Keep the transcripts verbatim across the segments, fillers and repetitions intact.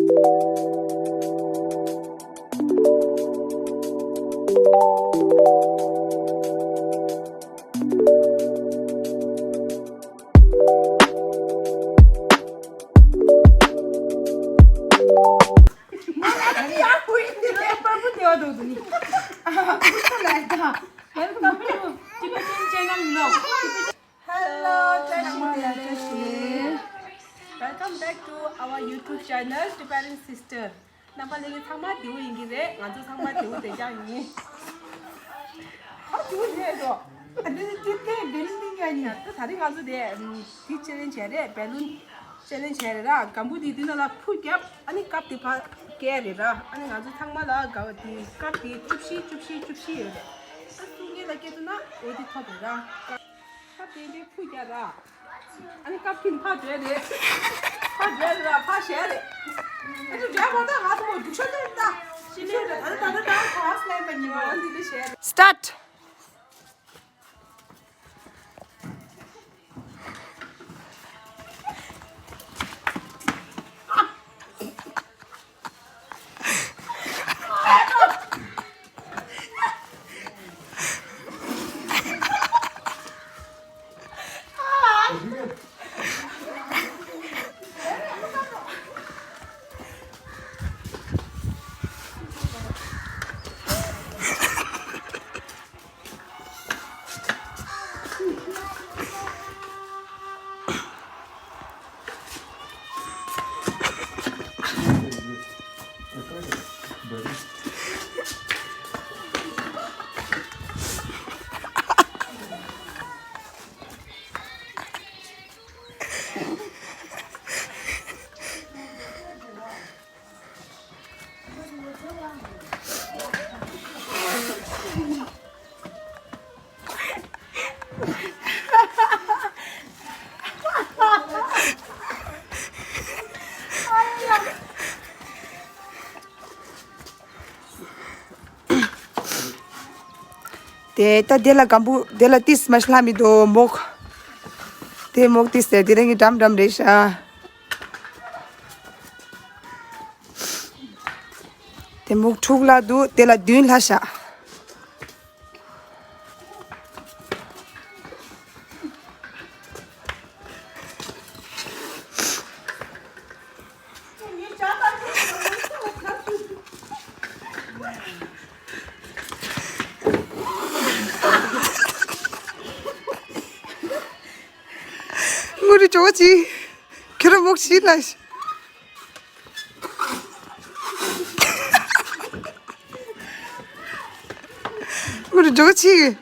Welcome to Tibetan channel vlog. Hello, Welcome back to our YouTube channel, Tibetan Sister. རྣམ་པ་ལྷན་རྒྱས་ཚང་མ་བདེ་པོ་ཡིན་གྱི་རེད། ང་ཚོ་ཚང་མ་བདེ་པོ་བདེ་འཇགས་ཡིན། ཧ་བདེ་པོ་རེད་འགྲོ། ཨ་འདི་འདི་ལྟའི་བེ་རི་ལིང་ཡ་ཡིན། ད་ད་རིང་ང་ཚོ་དེ་དེ་ཆེ་ལེན་བྱས་རེད། བེ་ལུན་ཆེ་ལེན་བྱས་རེད་ར། སྒམ་བུ་དེ་དེ་ནང་ལ་ཕུ་བརྒྱབ། ཨ་ནི་ཀབ་དེ་ཕར་བཀལ་རེད་ར། ཨ་ནི་ང་ཚོ་ཚང་མ་ལ་དགའ་བ་དེ་ཀབ་དེ་བཅུ་བཞི་བཅུ་བཞི་བཅུ་བཞི་ཡོད་རེད། ཨ་སུ་ངེད་ལ་སྐྱེ་ཐུབ་ན་འོ་དེ་ཐོབ་རེད་ར། ད་དེ་འདྲའི་ཁུ་རྒྱག་ར། ཨ་ནི་ཀབ་ཁྱིམ་ཕར་སྡོད་རེད། ཕར་སྡོད་ར་ཕར་བཞག་རེད། ཨ་ནི་སྡོད་མ་ཐག་ང་ཚོ་མོ་སྡུག་ཤོས་དེ་ད། ཤི་ལེ་རེད། ད་ད་ད་ད་ག་སླེབས་པ་ཉིན་མོ་འདི་འདྲ་བྱས་རེད། Start. དེ་ད་དེ་ལ་སྒམ་བུ་དེ་ལ་ཏིས་མ་ཤི་ལྷ་མི་དོ་མོག་དེ་མོག་ཏིས་དེ་དེ་རིང་གི་འགྲམ་འགྲམ་རེད་ཤག་དེ་མོག་དྲུག་ལྷག་འདུག་དེ་ལ་བདུན་ལྷག་ཤག་ངུ་རུ་ཅོག་ཅི། ཁྱོད་ར་མོག་ཤི་ལ་ཤི། ངུ་རུ་ཅོག་ཅི།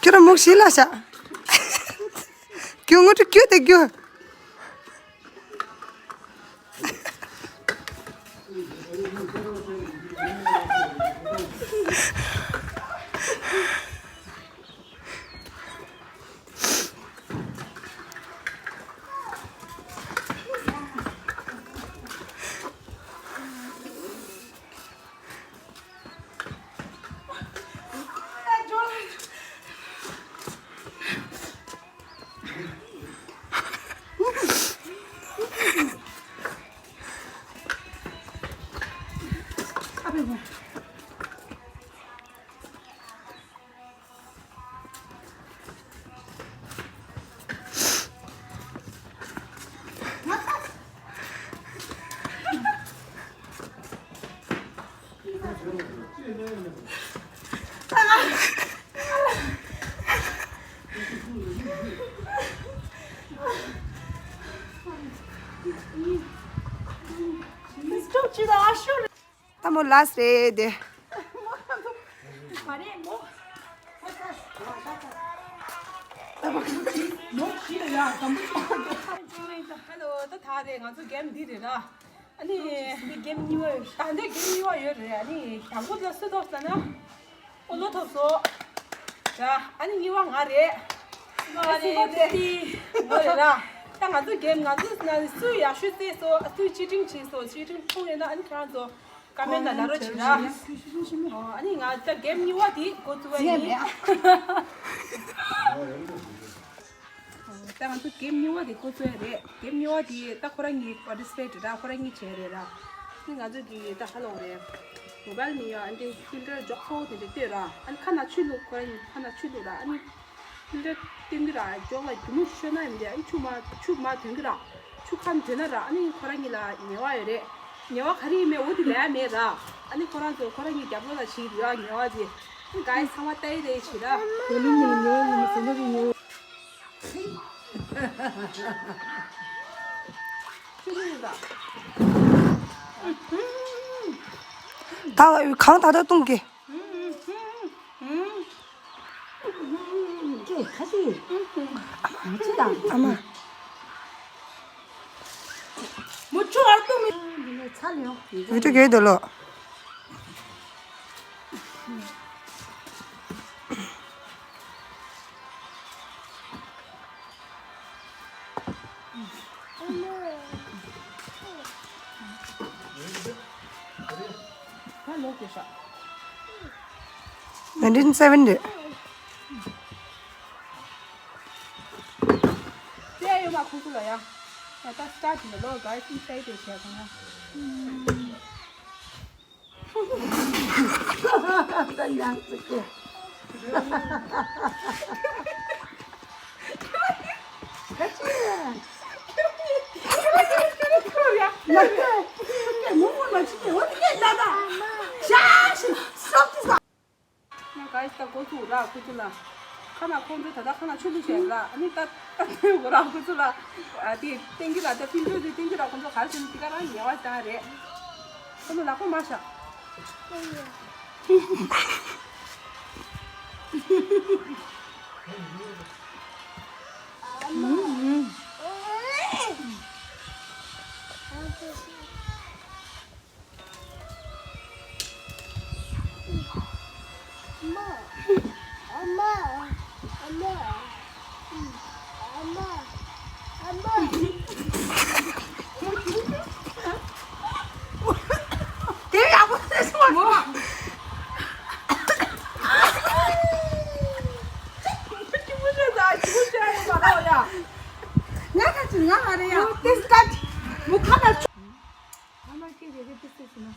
ཁྱོད་ར་མོག་ཤི་ལ་ཤ། ཁྱོད་ངུ་རུ་ཁྱོད་དེ་ཁྱོད། ད་མོ་ལཱསི་རེད་དེ། མ་རེད་མོ། ཧ་ལོ། ད་ད་རེད། ང་ཚོ་གེམ་འདི་རེད་ར། ཨ་ནི་འདི་གེམ་གཉིས་པ་ཡོད། ད་འདི་གེམ་གཉིས་པ་ཡོད་རེད། ཨ་ནི་དང་པོ་ལ་སུ་ཐོབ་ཟེར་ན། ཨོ་ལོ་ཐོབ་སོང་། ཡ། ཨ་ནི་གཉིས་པ་ང་རེད། ང་རེད། གསུམ་པ་ཏི་ཏི། ང་རེད་ར། ད་ང་ཚོ་གེམ་ང་ཚོ་ན་སུ་ཡག་ཤོས་རྩེས་སོང་། སུ་ཅི་ཊིང་བྱས་སོང་། ཅི་ཊིང་མཐོང་ཡོད་ན་ཨ་ནི་ཁྱེད་རང་ཚོ་ཀ་མེན་ཊ་ལ་ལབ་རོགས་བྱེད་ར། ཨོ། ཨ་ནི་ང་ད་གེམ་གཉིས་པ་དེ་འགོ་བཙུགས་པ་ཡིན། ད་ང་ཚོ་གེམ་གཉིས་པ་དེ་འགོ་བཙུགས་ཡ་རེད། གེམ་གཉིས་པ་དེ་ད་ཁོ་རང་གཉིས་པར་ཊི་སི་པེཊ་ར། ཁོ་རང་གཉིས་བྱས་རེད་ར། ང་ཚོ་གི་ད་ཧ་ལོག་རེད། མོ་བལ་ནི་ཡ་ཨ་འདི་ཕིལ་ཊར་འཇོག་ཚོགས་དེ་འདྲ་ལྟོས་ར། ཨ་ནི་ཁ་ན་ཆུ་བླུག་ཁོ་རང་ཉིད་ཁ་ན་ཆུ་བླུག་ར། ཨ་ནི་ཕིལ་ཊར་སྟོན་གི་ར་འཇོག་ལ་རྒྱུ་མུ་ཤོད་ན་ཡིན་དེ། ཨ་ནི་ཆུ་མ་ཆུ་མ་ཐོན་གི་ར། ཆུ་ཁ་ན་ཐོན་ན་ར། ཨ་ནི་ཁོ་རང་ཉིད་ལ་ཉེ་བ་ཡོད་རེད། ཉེ་བ་ག་རེ་ཡིན་མེད་འོ་དེ་ལས་མེད་ར། ཨ་ནི་ཁོ་རང་ཚོ་ཁོ་རང་གི་རྒྱབ་ལོགས་ལ་བྱེད་ཀྱི་ཡོད་ཉེ་བ་དེ། ཨ་ནི་ག་ཡི་ཚང་མ་ལྟ་ཡི་རེད་ཞེ་ར། ད་གང་ད་ད་བཏུང་གི། ཁ་ཤས་མ་ཅི་དང་ཨ་མ། མོ་ཆུ་ཨར་ཏོ་མི། ཚ་ལེའོ། བི་ཏུ་གེ་དོ་ལོ། Nineteen seventy. ད་ཡང་ཙི་གེ། ང་ག་ཡི་ད་འགོ་ཚུགས་ར་ཁུ་ཚུ་ལ། ཁ་ན་ཁོང་ཚོ་ད་ལྟ་ཁ་ན་ཆུ་ལུ་བྱས་ལ། ཨ་ནི་ད་ད་ལྟ་འགོ་ར་ཁུ་ཚུ་ལ། ཨ་དེ་ཏན་གི་ལ་ད་ཕིན་ཅོ་དེ་ཏན་གི་ལ་ཁོང་ཚོ་ག་རེ་བྱས་ནས་དེ་ག་རང་ཉེ་བ་ད་རེད། ཁོང་ཚོ་ལ་ཁོ་མ་ཤ། དེ་ཡག་པོ་བྱས་སོང་བ། ང་ཁ་ཅིག་ང་ཨ་རེ་ཡ། ཏིས་ཀ་མུ་ཁ་ན། ཨ་མ་ཁྱེད་རེ་རེ་ཏིས་ཏིས་ཟེར་ན།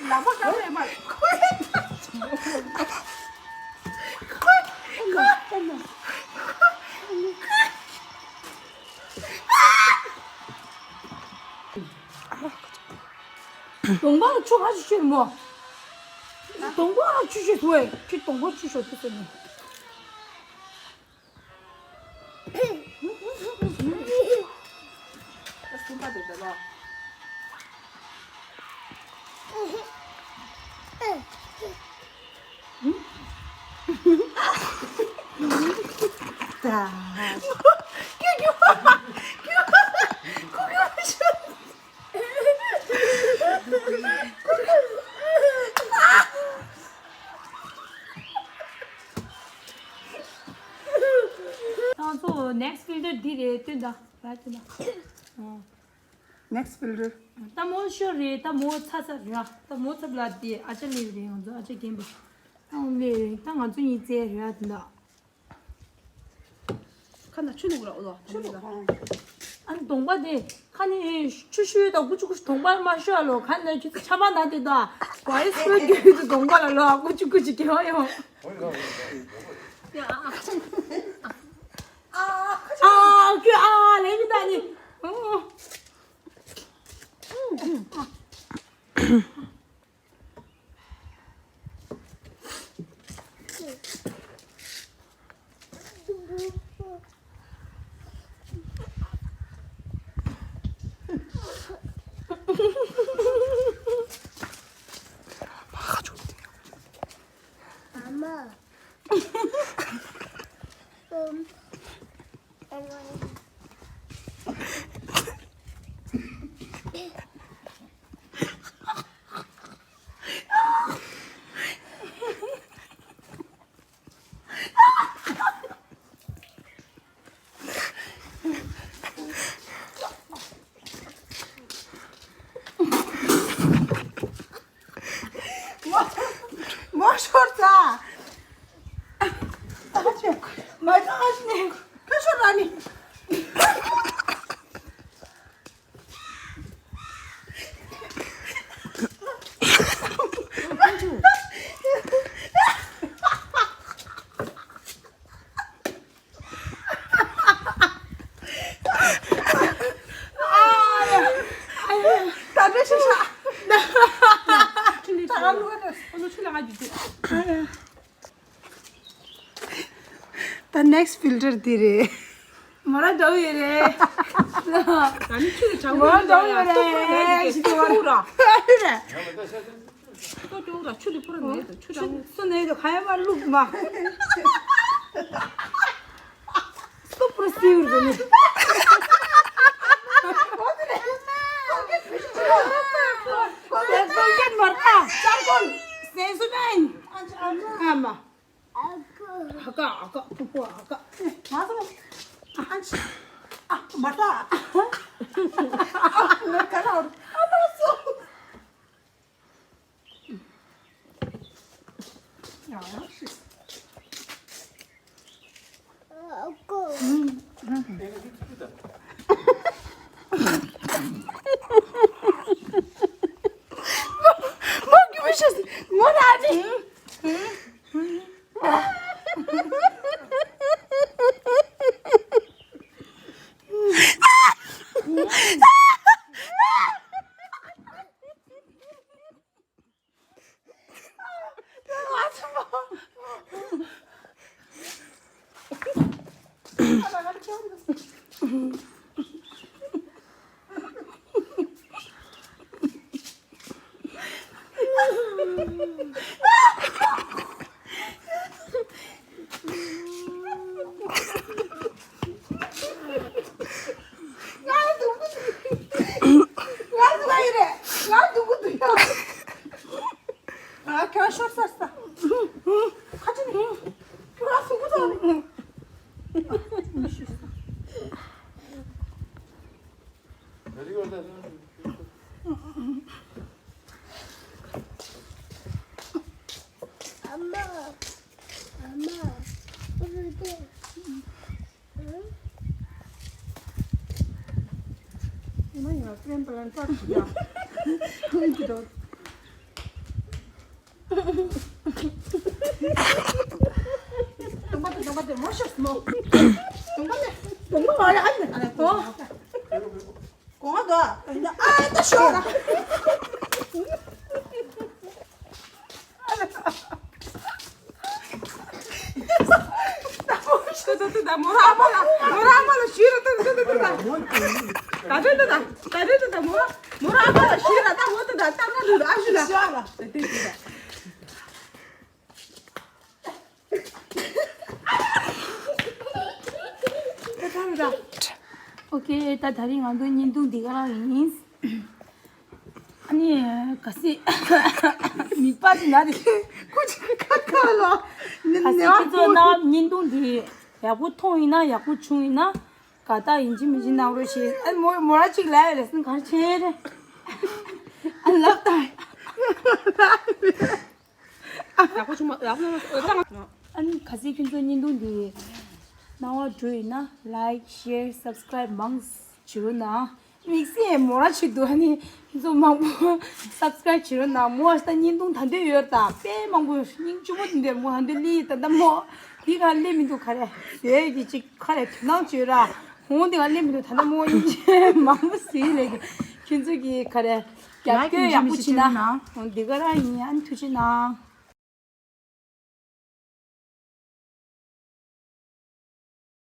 ལག་པ་ག་རེ་མ། གདོང་པ་ལ་ཆུ་ཁ་ཆུ་ཆུ་མོ། གདོང་པ་ལ་ཆུ་ཆུ་དུ་བས་ཁྱི་གདོང་པ་ཆུ་ཤོར་དུ་ཟེར་ནས། ང་ཚོ་next filter འདི་རེད། སྟོན་ད་ར་སྟོན་ད། next filter། ད་མོ་ཤོར་རེད། ད་མོ་ཚ་ཚ་རེད། ད་མོ་ཚབ་ལ་དེ་ཨ་ཅག་ལེབ་རེད། ང་ཚོ་ཨ་ཅག་རྒན་པ། ད་འོང་ལེ་རེད། ད་ང་ཚོ་གཉིས་རྩེ་རེད་དེ་འདྲ། ཁ་ན་ཆུ་ནུག་ར་འོ་ལོ། ཆུ་ནུག་ར། ཨ་ནི་གདོང་པ་དེ་ཁ་ནི་ཆུ་ཤུལ་དང་ཀུ་ཆུ་ཀུ་ཆུ་གདོང་པ་ལ་མ་ཤོར་ལོ། ཁ་ནི་ཆུ་ཆ་མ་ན་དེ་དང་བ་ཡི་སོ་རྒྱུ་དུ་གདོང་པ་ལ་ལོ། ཀུ་ཆུ་ཀུ་ཆུ་གེ་བ་ཡོང་། ཨ་ཁུ་ཨ་ལེ་མི་ད་ནི། ཨ་མ། ས། ཨ་ཅེ། མ་ཅོ་ཨ་ཅེ་ནས་ཁ་ཤོར་ར་ནི། ད་འདྲ་ཞིག་ཤག་ད་ང་ལོས་ཨ་ནུ་ཆུ་ལ་ང་རྒྱུ་རྒྱུ། ད་next filter འདི་རེད། མོ་ར་འདྲ་བོ་ཡོད་རེད། ད་ནི་ཁྱོད་ཀྱི་གྲང་མོ་མོ་ར་འདྲ་བོ་ཡོད་རེད། ཞིག་གི་བར་ར། ལྟོ་ཅོག་ར་ཆུ་དེ་པུ་ར་ནས་དང་ཆུ་གྲང་མོ། སུ་ནས་དང་ཁ་ཡ་མ་བླུག་མ། སུ་པུ་ར་སིའུ་ར་ནི། སེ་སོ་ཡན་མར་ཏ། སེ་སོ་ཡན། ཨ་མ། ཨ་ཀ་ཨ་ཀ་ཕུ་ཕུ་ཨ་ཀ། མ་སོང་། ཨ་ཅི། ཨ་མ་ཏ། ཨ་ཀ་ར། ཨ་མ་སོང་། ཡང་ཡང་ཤི། ཨ་ཀ། མོ་རྒྱུ་མི་ཤེས། མོ་ན་ནི། ང་ཁྱོད་ཤོར་ས་ས། ཁ་ཅིག་ནི། ཁྱོད་རང་སུ་གུ་ཐོག་ནི། ཨ་མ། ཨ་མ། ཨ་མ། ཨ་མ་ཡང་སེམས་པ་ལ་འཚར་ཞིག་ཡ། ཁོང་གི་དོ། གདོང་པ་དེ་གདོང་པ་དེ་མོ་ཤོག་མོ། གདོང་པ་དེ་གདོང་པ་མ་རེད་ཨ་ནི་ཨ་ནི་གོ། གོང་དོ། ཨ་ད་ཤོག་ད་ད་ད་ད་མོ་ར་ཨ་མ་ལ་མོ་ར་ཨ་མ་ལ་ཞུས་ར་ད་ད་ད་ད་ད་ད་ད་ད་ད་མོ་ར་མོ་ར་ཨ་མ་ལ་ཞུས་ར་ད་ད་ད་ད་ད་ད་མོ་ད་ད་ད་ད་ཨ་ཞུ་ལ་ད་ད་ད་ད། ཨོ་ཀེ། ད་ད་རིང་ང་ཚོའི་བརྙན་ཐུང་འདི་ག་རང་ཡིན། ཨ་ནི་ག་སྲིད་མིད་པ་ཅིག་ན་རེ། ཁོ་ཅིག་ཁ་ཁ་ལ་ནི་ག་སྲིད་ནི་ཁྱེད་ཚོ་ནང་བརྙན་ཐུང་འདི་ཡག་པོ་མཐོང་ཡིན་ན་ཡག་པོ་བྱུང་ཡིན་ན་དགའ་རྟགས་ཡིན་གཅིག་མིན་གཅིག་གནང་རོགས་ཞེས། ཨ་མོ་མོ་ར་ཅིག་ལབ་ཡ་རེད་སེམས་ག་རེ་བྱས་རེད། ཨ་ལབ་ད། ཡག་པོ་བྱུང་མ་ཡག་པོ་བྱུང་མ། ཨ་ནི་ག་སྲིད་ཁྱོད་ཚོ་བརྙན་ཐུང་འདི་སྣང་བ་འགྲོ་ཡིན་ན་like share subscribe མང་བྱེད་རོགས་གནང་། དམིགས་བསལ་མོ་ར་ཆེད་དུ་ཨ་ནི་ཁྱོད་ཚོ་མང་པོ་subscribe བྱེད་རོགས་གནང་། མོ་ཨ་ད་བརྙན་ཐུང་ད་འདོད་ཡོད་ད་དཔེ་མང་པོ་སྙིང་རྗེ་པོ་དེ་འདྲ་མོ་ད་འདོད་ལི་ད་ད་མོ་དེ་ག་ལས་མི་འདུག་ག་རེ་ཟེར་གྱི་ཅིག་ག་རེ་དོ་སྣང་བྱོས་ར། ཧོང་དེ་ག་ལས་མི་འདུག་ད་ད་མོ་སྙིང་རྗེ་མང་པོ་ཟེར་ལས་ཀྱི་ཁྱོད་ཚོ་གི་ག་རེ་རྒྱབ་སྐྱོར་ཡག་པོ་བྱེད་ན་འདི་ག་རང་ཡིན། ཨ་ནི་ཐུགས་རྗེ་གནང་།